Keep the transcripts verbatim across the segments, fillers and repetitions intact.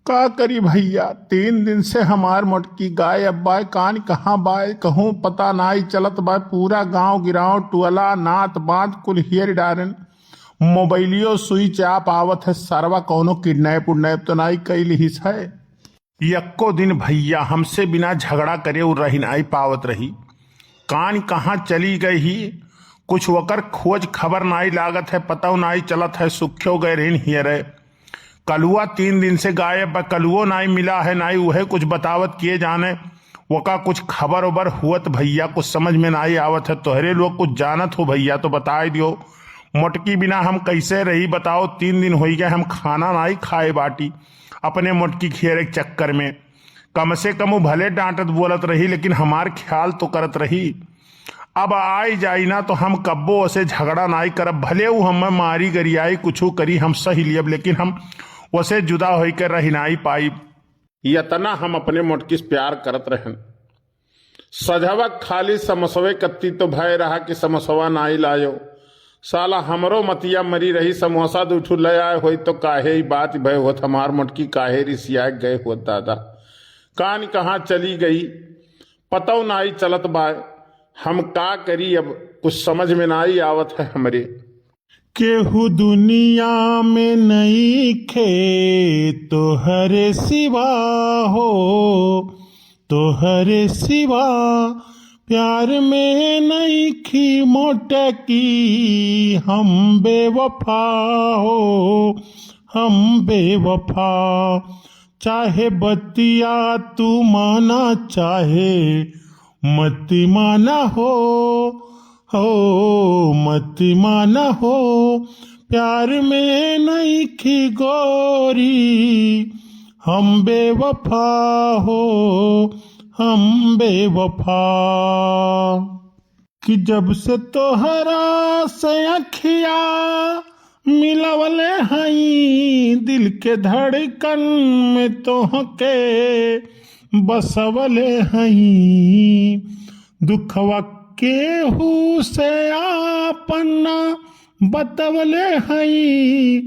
का करी भइया, तीन दिन से हमार मोटकी गायब बाय, कान कहाँ बाय, कहूँ पता नाई चलत बाय। पूरा गाँव गिराँव, टुअला, नात बात कुल हेर डारेन। मोबाइलियो switch off आवत है, सरवा कौनो kidnap उडनैप तो नाई कइ लिहिस है। यक्को दिन भइया हमसे बिना झगड़ा करे उ रहि नाई पावत रही। कान कहाँ चली गई ही, कुछ ओकर खोज खबर नाई लागत है, पतउ नाई चलत है, सुख्यो गए रहिन हियरे। कलुआ तीन दिन से गायब बा, कलुओ नाई मिला है, नाई उहे कुछ बतावत, के जाने ओका कुछ खबर ओबर हुअत भइया, कुछ समझ में नाई आवत है। तोहरे लोग कुछ जानत हो भइया तो बताइ दियो। मोटकी बिना हम कैसे रही बताओ, तीन दिन होइ गए हम खाना नाई खाए बाटी अपने मोटकी क हेरे के चक्कर में। कम से कम उ भले डांटत बोलत रही, लेकिन हमार ख्याल तो करत रही। अब आइ जाई ना तो हम कब्बो ओसे झगड़ा नाई करब, भले उ हमें मारी गरियाई कुछू करी हम सहि लियब, लेकिन हम ओसे जुदा होइके रहि नाई पाइब। यतना हम अपने मोटकी से प्यार करत रहन। सझवा खाली समसवे कत्ती तो भय रहा कि समसवा नाई लायो। साला हमरो मतिया मरी रही, समोसा दू ठू ले आए होई तो काहे ई बात भय होत, हमार मोटकी काहे रिसिया गए होत दादा। कान कहाँ चली गई, पतौ नाई चलत बाय। हम का करी, अब कुछ समझ में नाई आवत है हमरे। केहू दुनिया में नईखे तोहरे सिवा हो, तोहरे सिवा प्यार में नईखी मोटकी हम बेवफा हो, हम बेवफा। चाहे बतिया तू माना, चाहे मत माना हो, हो मत माना हो, प्यार में नईखी गोरी हम बेवफा हो, हम बेवफा। कि जब से तोहरा से अखिया मिलवले हई, दिल के धड़कन में तोहके बसवले हई। दुखवा केहू से आपन ना बतवले हई,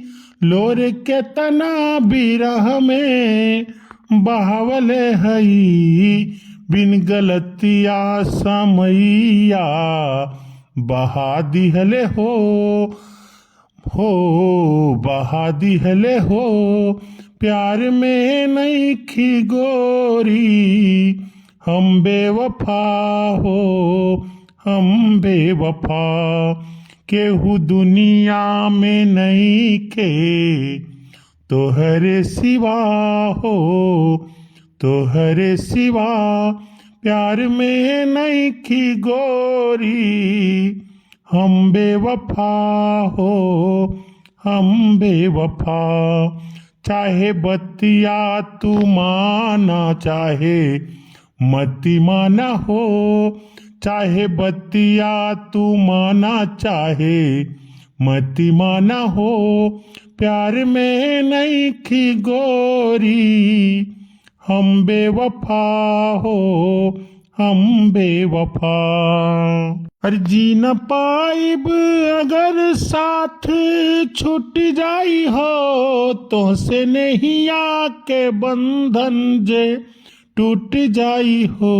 लोर केतना बिरह में बहावले हई। बिन गलतिया समैया बहा दिहले हो, हो बहा दिहले हो। प्यार में नईखी गोरी हम बेवफा हो, हम बेवफा। केहू दुनिया में नईखे तोहरे सिवा हो, तोहरे सिवा प्यार में नईखी गोरी हम बेवफा हो, हम बेवफा। चाहे बतिया तू माना, चाहे मत माना हो, चाहे बतिया तू माना, चाहे मत माना हो, प्यार में नईखी गोरी हम बेवफा हो, हम बेवफा। अरे जी न पाइब अगर साथ छूट जाई हो, तोहसे नहिया के बंधन जे टूट जाई हो।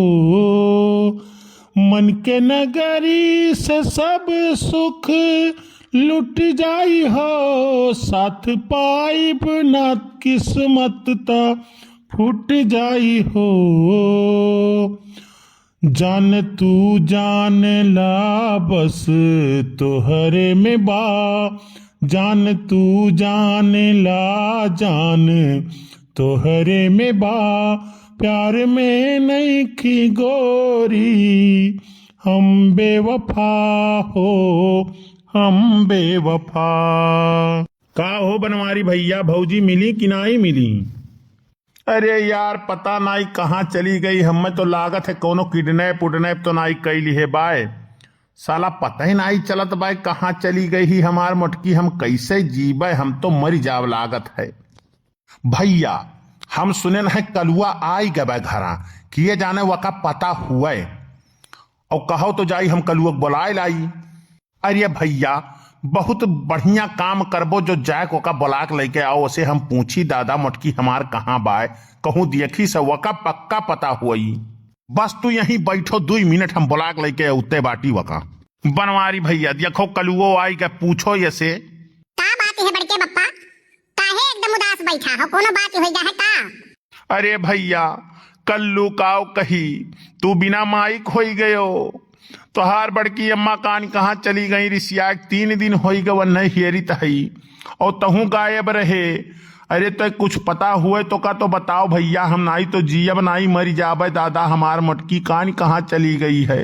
मन के नगरी से सब सुख लुट जाई हो, साथ पाइब ना किस्मत त फूट जाई हो। जान तू जान ला बस तोहरे में बा, जान तू जान ला जान तोहरे में बा, प्यार में नईखी गोरी हम बेवफा हो, हम बेवफा। का हो बनवारी भइया, भौजी मिली कि नाई मिली? अरे यार, पता नाई कहाँ चली गई, हमें तो लागत है कौनो kidnap उडनैप तो नाई कइ लिहे बाय। साला पता ही नाई चलत बाय कहाँ चली गई ही हमार मोटकी, हम कैसे जीबे, हम तो मरि जाव लागत है। भइया, हम सुनेन है कलुआ आइ गबे घरा, किए जाने वका पता हुए, और कहो तो जाई हम कलुआ के बोलाए लाई। अरे भइया, बहुत बढ़िया काम करबो, जो जाए के ओका बोला के लइके आओ, ओसे हम पूछी, दादा मोटकी हमार कहाँ बाय, कहूँ देखी से ओका पक्का पता होई। बस तू यहीं बैठो, दुई मिनट हम बोला के लइके उत्ते बाटी ओका। बनवारी भैया, देखो कलुओ आई के पूछो एसे। का बात है बड़के बप्पा, काहे एकदम उदास बैठा हो, कोनो बात होई गा है का? अरे भैया, कल्लू काव कही, तू बिना माइक होई गयो। तोहार बड़की अम्मा कान कहाँ चली गई रिसिया, तीन दिन होई गए वन्ने हेरित हई, और तहूँ गायब रहे। अरे तो कुछ पता हुए तो का तो बताओ भैया, हम नाई तो जियब नाई मरी जाबे दादा, हमार मोटकी कान कहाँ चली गई है।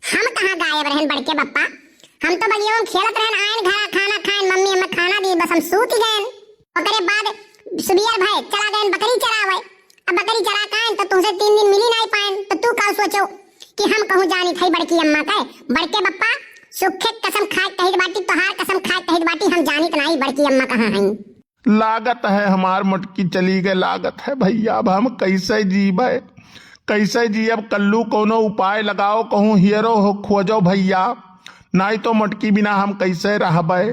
हम कहाँ गायब रहन बड़के बप्पा, हम तो बगिया में खेलत रहन, आयन घरा खाना खायन, मम्मी हमें खाना दी, बस हम सूत गयन। ओकरे बाद सुबियर भय चला गयन बकरी चरावे। अब बकरी चरा के आयन तो तुमसे तीन दिन मिली नाई पायन, तो तू का सोचो कि हम कहूँ जानी थई बड़की अम्मा के? बड़के बप्पा, सुखे कसम खाए कहित बाटी, तोहार कसम खाए कहित बाटी, हम जानित नाई बड़की अम्मा कहाँ हई। लागत है हमार मोटकी चली गए, लागत है भैया, अब हम कैसे जीबे, कैसे जीब? कल्लू कोनो उपाय लगाओ, कहूँ हियरो हो खोजो भैया, नाई तो मोटकी बिना हम कैसे रहबे।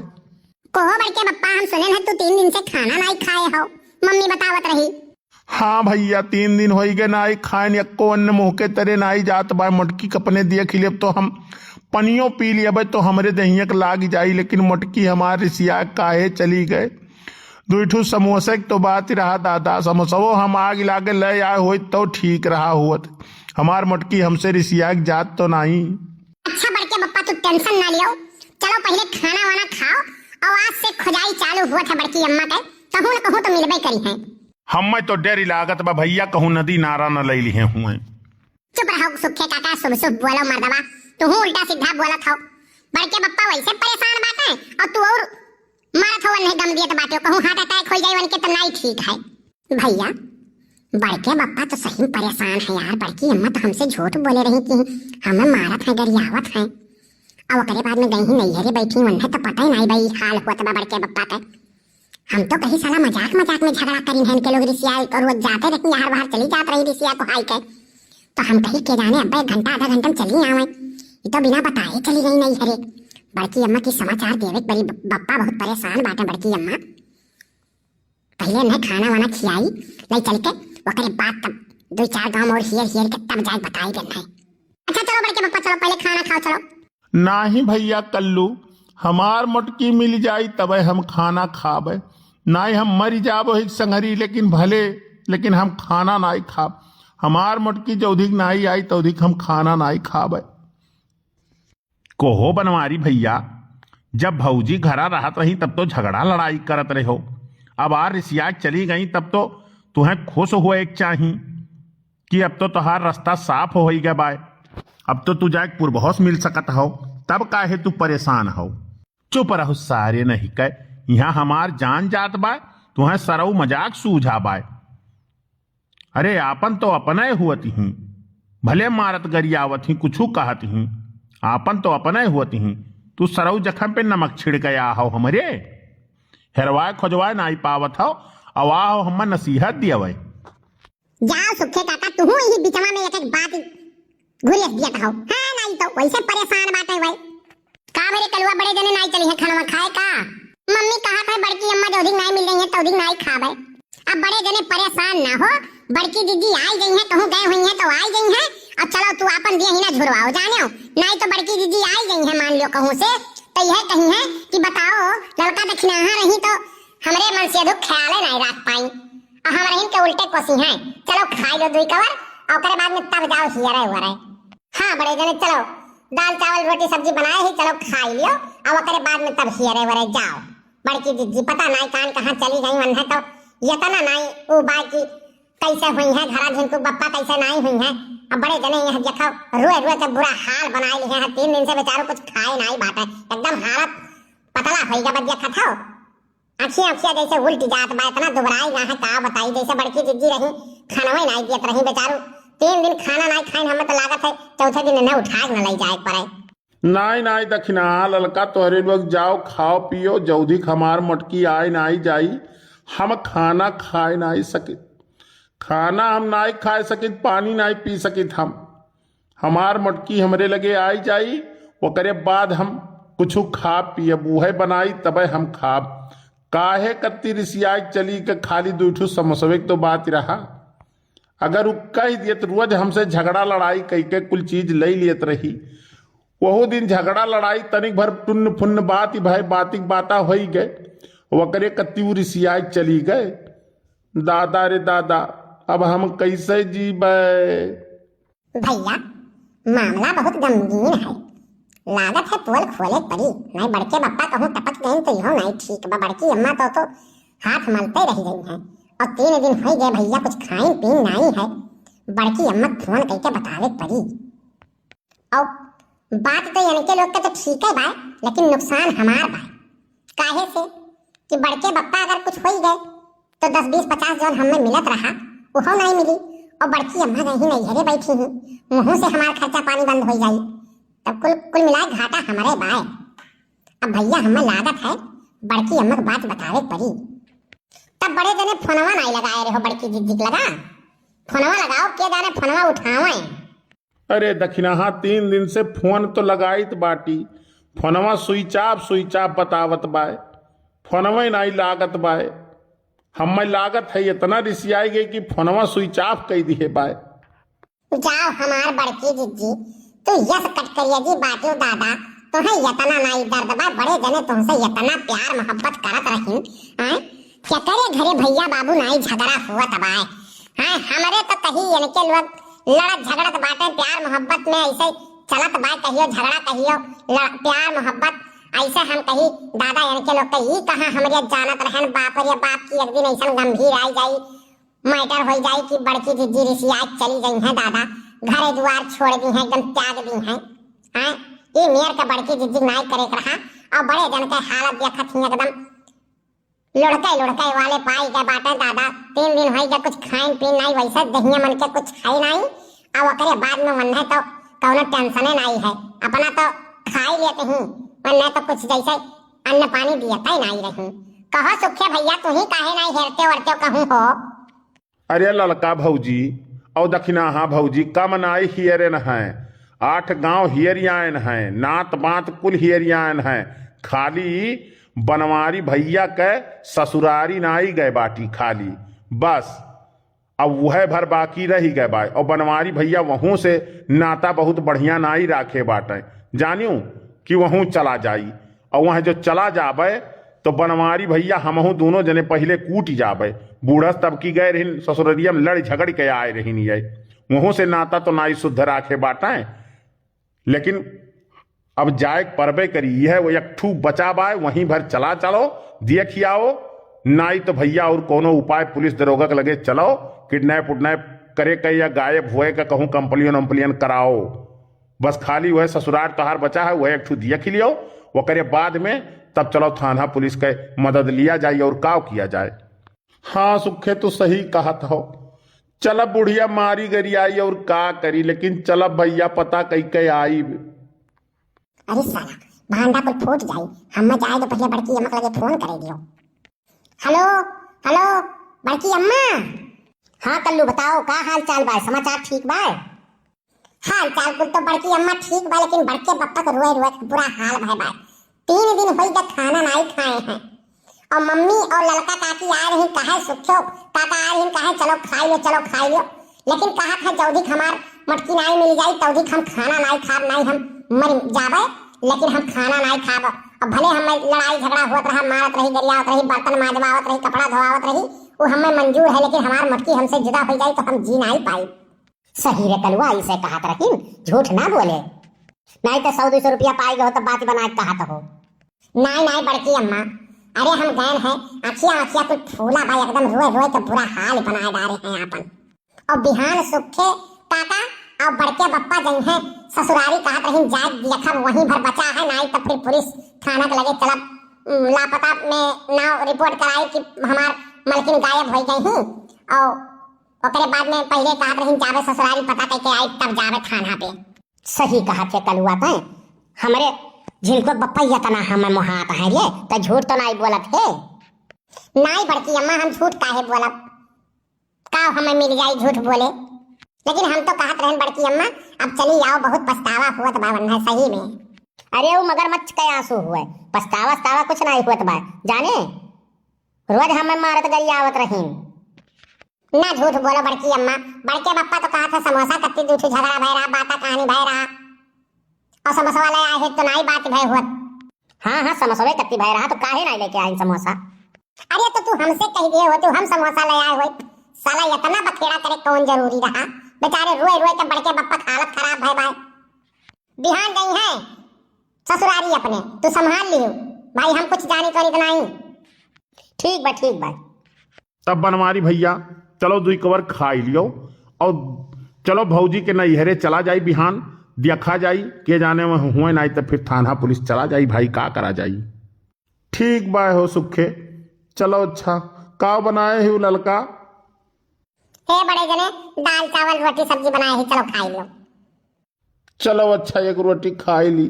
कोहो बड़के बप्पा, हम सुने हैं तू तीन दिन से खाना नाई खाए हो, मम्मी बतावत रही। हाँ भैया, तीन दिन होई गए नाई खाएन, एक्को अन्न मुँह के तरे नाई जात बा। मोटकी के अपने देख लेब तो हम पनियो पी लेबे तो हमरे देहिया के लाग जाई, लेकिन मोटकी हमार रिसिया काहे चली गए। दुई ठू समोसे के तो बात ही रहा दादा, समोसवो हम आग लागे ले आए होइत तो ठीक रहा होत। हमार मोटकी हमसे रिसिया के जात तो नाई। अच्छा बड़के बप्पा, तू टेंशन ना लियो, चलो पहले खाना वाना खाओ, और आज से खोजाई चालू हुआ था बड़की अम्मा के, कहूँ न कहूँ तो मिलबे करी हैं। हमें तो डर ही लागत बा भैया, कहूँ नदी नारा न ले लिहे हुए। चुप रहो सुखे काका, शुभ शुभ बोलो मर्दवा, तू उल्टा सीधा बोलत हो। बड़के बप्पा वैसे परेशान बाटे और तू और मारत हो, नहीं गम दियत बाटे, कहूँ हार्ट अटैक हो जाए उनके तो नाई ठीक है। भैया, बड़के बप्पा तो सही में परेशान है यार, बड़की अम्मा तो हमसे झूठ बोले रही कि हमें मारत है, गरियावत है, और ओकरे बाद में गई ही नैहरे बैठी, उन्हें तो पता ही नहीं भाई हाल हुआ बा बड़के बप्पा के। हम तो कहीं साला मजाक मजाक में झगड़ा करी हैं इनके लोग रिसिया, और वो जाते रही हर बार चली जात रही रिसिया को हाई के। तो हम कहीं के जाने अब्बे एक घंटा आधा घंटा में चली आवे, ये तो बिना बताए चली गई नैहरे। बड़की अम्मा की समाचार देवे के बड़ी ब-, बप्पा बहुत परेशान बाटे बड़की अम्मा। पहले इन्हें खाना वाना खियाई, ले चल के ओकरे बाद तब दो चार गांव और हियर हियर के तब जाए बताई दे इन्हें। अच्छा चलो बड़के बप्पा, चलो पहले खाना खाओ, चलो। नाही भैया कल्लू, हमार मोटकी मिल जाई तबे हम खाना खाबे, नाही हम मरी जाबो ही संगरी, लेकिन भले, लेकिन हम खाना नाही खाब। हमार मोटकी जौधिक नाही आई तौधिक हम खाना नाही खाबे। कोहो बनवारी भैया, जब भौजी घरा रहत रही तब तो झगड़ा लड़ाई करत रहो, अब आ रिसिया चली गई तब तो तुहें खुश होए के चाही कि अब तो तोहार रास्ता साफ होई गए बाय, अब तो तू जाए पुरबहोस मिल सकत हो, तब काहे तू परेशान हो? चुप रहो सारे नहीं के, यहाँ हमार जान जात बाय, तुहें सरऊ मजाक सूझा बाय। अरे आपन तो अपने हुअत ही, भले मारत गरियावत ही, कुछू कहत ही, आपन तो अपने हुअत ही, तू सरऊ जखम पे नमक छिड़के आ हो हमरे, हेरवाए खोजवाए नाई पावत हो, अवा हो हम्मा नसीहत दियवे। जाओ सुखे काका, तुहू यही बिचवा में एक एक बात घुरियस दियत हो। हाँ, नाई तो वैसे परेशान बाटे वै। का मेरे कलुआ बड़े जने नाई चली है खाना खाए का? मम्मी कहा था बड़की अम्मा जौधिक नाई मिल रही है तौधिक नाई खाबे। अब बड़े जने परेशान ना हो, बड़की दीदी आई गई है, कहूँ गए हुई है तो आई गई है। अब चलो तू आपन दिया ही ना झुरवाओ जाने हो, नाई तो बड़की दीदी आई गई है मान लियो कहूँ से तो यह कही है कि बताओ लड़का दक्षिणाहा रही तो हमरे मन से दुख ख्याले नाई रख पाई। अब हम रहीन के उल्टे कोसी हैं। चलो खाई लो दुई कवर, और ओकरे बाद में तब जाओ हियरे उरे। हाँ बड़े जने, चलो दाल चावल रोटी सब्जी बनाए ही, चलो खाई लियो, और ओकरे बाद में तब हियरे उरे जाओ। बड़की जिज्जी पता नाई कान कहाँ चली गई, वन्हे तो यतना नाई उ बाय की कैसे हुई है घरा झिनकू बप्पा कैसे नाई हुई है। अब बड़े जने यह देखो रुए रुए के बुरा हाल बनाए लिए हैं, तीन दिन से बेचारो कुछ खाए नाई बाटे, एकदम हालत पतला होई गया बदिया खथाओ। अखिया अखिया जैसे उल्टी जात बा, इतना दुबराई गा है, का बताई, जैसे बड़की जिज्जी रही, खानवे नाई दियत रही बेचारू। तीन दिन खाना नाई खाइन, हमें तो लागत है चौथे दिन इन्हें उठा के न ले जाए के पड़े। नाई, नाई दखिना, ललका तोहरे लोग जाओ, खाओ पियो, जौधिक हमार मोटकी आए नाई जाई, हम खाना खाए नाई सकित, खाना हम नाई खाए सकित, पानी नाई पी सकित हम। हमार मोटकी हमरे लगे आई जाई, ओकरे बाद हम कुछु खाब पियब, उहै बनाई तबै हम खाब। काहे कत्ती रिसियाइ चली के खाली दुइ ठो समोसवे के तो बात रहा। अगर उ कहि दिए तो रोज हमसे झगड़ा लड़ाई कइ के कुल चीज लइ लियत रही। वहू दिन झगड़ा लड़ाई तनिक भर टुन्न फुन्न बात ही भाई बातिक बाता होइ गए। वकरे कत्ती उ रिसियाइ चली गए। दादा रे दादा, अब हम कैसे जीबे? भैया, मामला बहुत गमगीन है। लागत है पोल खोले के पड़ी, नाहीं बड़के बप्पा कहूँ टपक गए तो इहो नाहीं ठीक बा। बड़की अम्मा तो, तो हाथ मलते रह गई हैं। और तीन दिन होइ गए भैया, कुछ खाइन पीन नाहीं है। बड़की अम्मा के फोन कइके बतावे के पड़ी। और बात तो इनके लोग के तो ठीक है बा, लेकिन नुकसान हमार बा। काहे से कि बड़के बप्पा अगर कुछ होइ गए तो दस बीस पचास जौन हमें मिलत रहा, उहो नाहीं मिली। और बड़की अम्मा गई नैहरे बैठी ही, मुँह से हमार खर्चा पानी बंद होइ जाई, तब कुल, कुल मिलाए घाटा हमरे बाय। अब भैया हमें लागत है बड़की अम्मा के बात बतावे के पड़ी। तब बड़े जने फोनवा नाहीं लगाए रहो बड़की जिज्जी के लगा। फोनवा लगाओ, के जाने फोनवा उठावे। अरे दखिनहा, तीन दिन से फोन तो लगाइत बाटी, फोनवा switch off, switch off बतावत बाय, फोनवे नाहीं लागत बाय। हमें लागत है इतना रिसियाइ गई कि फोनवा switch off कइ दिहे बाय। जाओ हमार बड़की जिज्जी, तू यस कट करिया जी बाटियो दादा, तोहे यतना नाहीं दर्द बा, बड़े जने तुमसे यतना प्यार मोहब्बत करत रहिन, हैं? केकरे घरे भैया बाबू नाहीं झगड़ा हुआ तबाय, हैं? हमरे तो कही इनके लोग लड़त झगड़त बाटे, प्यार मोहब्बत में ऐसे चलत बा, कहियो झगड़ा, कहियो लड़-, प्यार मोहब्बत। ऐसे हम कही, दादा, इनके लोग तो ई कहाँ हमरे जानत रहन, बाप रे बाप, की एक दिन ऐसन गंभीर आई जाई, matter होइ जाई कि बड़की जिज्जी रिसियाइ चली गई हैं दादा, घरे दुआर छोड़ दी हैं, एकदम त्याग दी हैं। हैं? ई मेर के बड़की जिज्जी नाहीं करे के रहा, और बड़े जन के हालत देखत ही एकदम लुढ़के लुढ़के वाले पाई गए बाटे दादा। तीन दिन होई गए, कुछ खाइन पीन नाहीं, वैसे दहिया मन के कुछ है नाहीं। अब ओकरे बाद में मन है तो कौनो tension नाहीं है, अपना तो खाई लेते ही, मन है तो कुछ जैसे अन्न पानी दियत ही नाहीं रही। कहो सुखे भैया, तू ही काहे नाहीं हेरते ओरते कहूँ हो? अरे ललका भौजी, और दखिनहा भौजी, कम नाहीं हियरेन हैं, आठ गांव हियरियायन हैं, नात बात कुल हियरियायन हैं, खाली बनवारी भैया के ससुरारी नाहीं गए बाटी खाली, बस अब वह भर बाकी रही गए बा। और बनवारी भैया वहूँ से नाता बहुत बढ़िया नाहीं राखे बाटे, जानियो कि वहूँ चला जाई। और वह जो चला जाबे तो बनवारी भैया हमहूँ दोनों जने पहिले कूट जाबे। बूढ़स तब की गए रहिन ससुररिया में लड़ झगड़ के आए रहिन ये, वहूँ से नाता तो नाहीं शुद्ध राखे बाटे। लेकिन अब जाए के परबे करी, यह वो एक ठू बचा बाय, वहीं भर चला चलो, देख ही आओ। नाहीं तो भैया और कोनो उपाय पुलिस दरोगा के लगे चलो, kidnap उडनैप करे के या गायब हुए के कहूँ complain वम्प्लेन कराओ। बस खाली वह ससुरार तोहार बचा है, वह एक ठू देख ही लियो, ओकरे बाद में तब चलो थाना पुलिस के मदद लिया जाए और काव किया जाए। हाँ सुखे, तू सही कहत हो। चलब बुढ़िया मारी गरियाई और का करी, लेकिन चलब भैया पता कई के आईब। अरे साला, भांडा कुल फूट जाई, हम्मे जाए तो पहिले बड़की अम्मा के लगे फोन करे दियो। हेलो, हेलो, बड़की अम्मा। हाँ कल्लू, बताओ का हाल चाल बा, समाचार ठीक बा? हाल चाल कुल तो बड़की अम्मा ठीक बा, लेकिन बड़के बप्पा के रोए रोए के बुरा हाल भय बा। तीन दिन होई गए खाना नाहीं खाए हैं। और मम्मी और ललका काकी आए रही, कहे सुखो काका आए रही, कहे चलो खाई लो, चलो खाई लो। लेकिन कहा था जौधिक हमार मटकी नाहीं मिल जाई, तौधिक हम खाना नाहीं खाब, नाहीं हम मर जाबे, लेकिन हम खाना नाहीं खाब। अब भले हमें लड़ाई झगड़ा होत रहा, मारत रही, गरियावत रही, बर्तन माजवावत रही, कपड़ा धोवावत रही, वो हमें मंजूर है, लेकिन हमार मटकी हमसे जुदा हो जाई तो हम जी नाहीं पाई। सही रे कलुआ, इसे कहत रहीन, झूठ ना बोले। नाहीं तो सौ दो सौ रुपया पाई गए हो तो बात बना के कहत हो। नाहीं, नाहीं बड़की अम्मा, अरे हम गए हैं, अखिया, अखिया कुल फूला बा, एकदम रोए, रोए के बुरा हाल बनाए डारे हैं आपन। और बिहान सुखे काका और बड़के बप्पा जइहें ससुरारी, कहत रहीन जाए देखब, वहीं भर बचा है, नाहीं तो फिर पुलिस थाना के लगे चलब, उम, लापता में नाव रिपोर्ट कराई कि हमार मलकिन गायब हो गई ही। और ओकरे बाद में पहिले कहत रहीन जाबे ससुरारी पता कइके आई, तब जाबे थाना पे। सही कहत है कलुआ तैं, हमरे झिनको बप्पा यतना हमें मोहात है रे, तो झूठ तो नाहीं बोलत है। नाहीं बड़की अम्मा, हम झूठ काहे बोलब? का हमें मिल जाई झूठ बोले? लेकिन हम तो कहत रहन बड़की अम्मा, अब चली आओ, बहुत पछतावा हुआ बा वन्ना सही में। अरे उ मगरमच्छ के आँसू हुए, पछतावा वछतावा कुछ नाहीं हुअत बा, जाने रोज हमें मारत गरियावत रहीन। ना झूठ बोलो बड़की अम्मा, बड़के बप्पा तो कहत है समोसा कत्ती दू ठो झगड़ा भय रहा, बाता कहानी भय रहा, और समोसा वाले आए हैं तो नाहीं बात भय हुअत। हाँ हाँ, समोसवे कत्ती भय रहा तो काहे नाहीं लेके आइन समोसा? अरे तो तू हमसे कह दिए हो, तू हम समोसा ले आए हो, साला इतना बखेड़ा करे कौन जरूरी रहा? बेचारे रोए रोए के बड़के बप्पा के हालत खराब भय बाय। बिहान गई है ससुरारी अपने, तू संभाल लियो भाई, हम कुछ जानी तो इतना ही। ठीक बा, ठीक बा। तब बनवारी भैया, चलो दुई कवर खाई लियो और चलो भौजी के नैहरे चला जाई बिहान, देखा जाई, के जाने वह हुए नाहीं तो फिर थाना पुलिस चला जाई भाई, का करा जाई। ठीक बा हो सुखे, चलो अच्छा, का बनाए है उ ललका? हे बड़े जने, दाल चावल रोटी सब्जी बनाए है, चलो खाई लो। चलो अच्छा, एक रोटी खाई ली।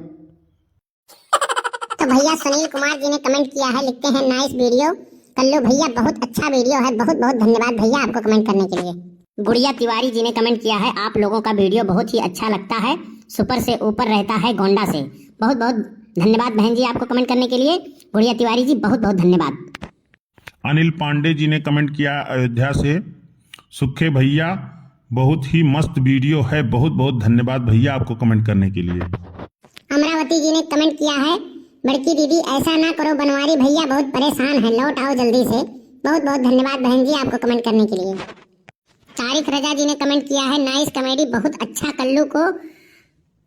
तो भैया सुनील कुमार जी ने कमेंट किया है, लिखते हैं, नाइस वीडियो कल्लू भैया, बहुत अच्छा वीडियो है, बहुत बहुत धन्यवाद भैया आपको कमेंट करने के लिए। गुड़िया तिवारी जी ने कमेंट किया है, आप लोगों का वीडियो बहुत ही अच्छा लगता है, सुपर से ऊपर रहता है गोंडा से। बहुत बहुत धन्यवाद बहन जी आपको कमेंट करने के लिए। गुड़िया तिवारी जी बहुत बहुत धन्यवाद। अनिल पांडे जी ने कमेंट किया अयोध्या से, सुखे भैया बहुत ही मस्त वीडियो है, बहुत बहुत धन्यवाद भैया आपको कमेंट करने के लिए। अमरावती जी ने कमेंट किया है, बड़की दीदी ऐसा ना करो बनवारी भैया बहुत परेशान है, लौट आओ जल्दी से। बहुत बहुत धन्यवाद बहन जी आपको कमेंट करने के लिए। तारिक रजा जी ने कमेंट किया है, नाइस कॉमेडी, बहुत अच्छा कल्लू को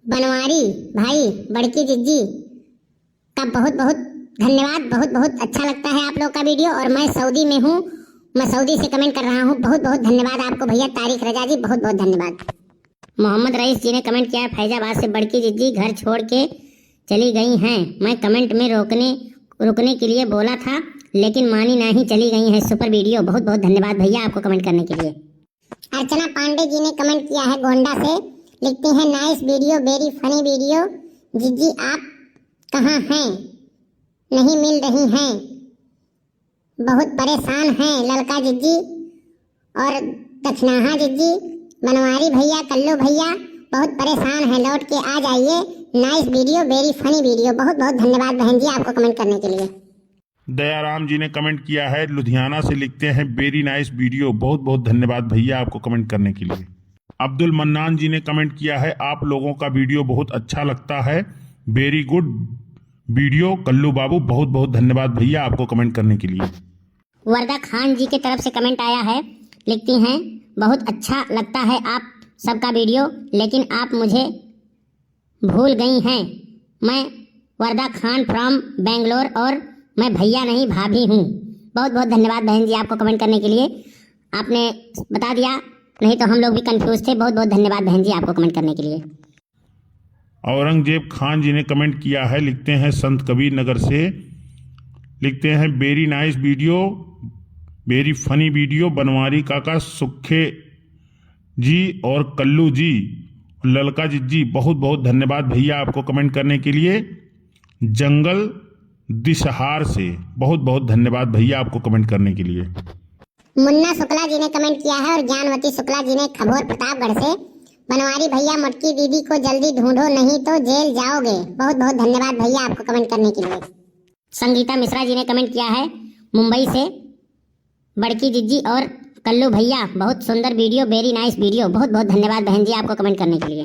बनवारी भाई, बड़की जिज्जी का बहुत बहुत धन्यवाद, बहुत बहुत अच्छा लगता है आप लोग का वीडियो। और मैं सऊदी में हूँ, मैं सऊदी से कमेंट कर रहा हूँ, बहुत बहुत धन्यवाद आपको भैया तारिक रजा जी, बहुत बहुत धन्यवाद। मोहम्मद रईस जी ने कमेंट किया है, फैजाबाद से बड़की जिज्जी घर छोड़ के चली गई हैं, मैं कमेंट में रोकने रुकने के लिए बोला था लेकिन मानी नहीं, चली गई हैं। सुपर वीडियो, बहुत बहुत धन्यवाद भैया आपको कमेंट करने के लिए। अर्चना पांडे जी ने कमेंट किया है गोंडा से, लिखती हैं, नाइस वीडियो, वेरी फनी वीडियो। जिज्जी आप कहाँ हैं, नहीं मिल रही हैं, बहुत परेशान हैं ललका जिज्जी और दक्षिणाहा जिज्जी, बनवारी भैया, कल्लू भैया बहुत परेशान हैं, लौट के आ जाइए। नाइस वीडियो, वेरी फनी वीडियो। बहुत बहुत धन्यवाद बहन जी आपको कमेंट करने के लिए। दयाराम जी ने कमेंट किया है लुधियाना से, लिखते हैं, वेरी नाइस वीडियो। बहुत बहुत धन्यवाद भैया आपको कमेंट करने के लिए। अब्दुल मन्नान जी ने कमेंट किया है, आप लोगों का वीडियो बहुत अच्छा लगता है, वेरी गुड वीडियो कल्लू बाबू। बहुत बहुत धन्यवाद भैया आपको कमेंट करने के लिए। वर्दा खान जी के तरफ से कमेंट आया है, लिखती हैं, बहुत अच्छा लगता है आप सबका वीडियो, लेकिन आप मुझे भूल गई हैं। मैं वर्दा खान फ्रॉम बेंगलोर और मैं भैया नहीं भाभी हूँ। बहुत बहुत धन्यवाद बहन जी आपको कमेंट करने के लिए, आपने बता दिया, नहीं तो हम लोग भी कंफ्यूज थे। बहुत बहुत धन्यवाद बहन जी आपको कमेंट करने के लिए। औरंगजेब खान जी ने कमेंट किया है, लिखते हैं संत कबीर नगर से, लिखते हैं, वेरी नाइस वीडियो, वेरी फनी वीडियो, बनवारी काका, सुखे जी और कल्लू जी, ललका जिज्जी, बहुत बहुत धन्यवाद भैया आपको कमेंट करने के लिए। जंगल दिशहार से बहुत बहुत धन्यवाद भैया आपको कमेंट करने के लिए। मुन्ना शुक्ला जी ने कमेंट किया है और ज्ञानवती शुक्ला जी ने खबोर प्रतापगढ़ से, बनवारी भैया मोटकी दीदी को जल्दी ढूंढो नहीं तो जेल जाओगे। बहुत बहुत धन्यवाद भैया आपको कमेंट करने के लिए। संगीता मिश्रा जी ने कमेंट किया है मुंबई से, बड़की जिज्जी और कल्लू भैया बहुत सुंदर वीडियो, वेरी नाइस वीडियो। बहुत बहुत धन्यवाद बहन जी आपको कमेंट करने के लिए।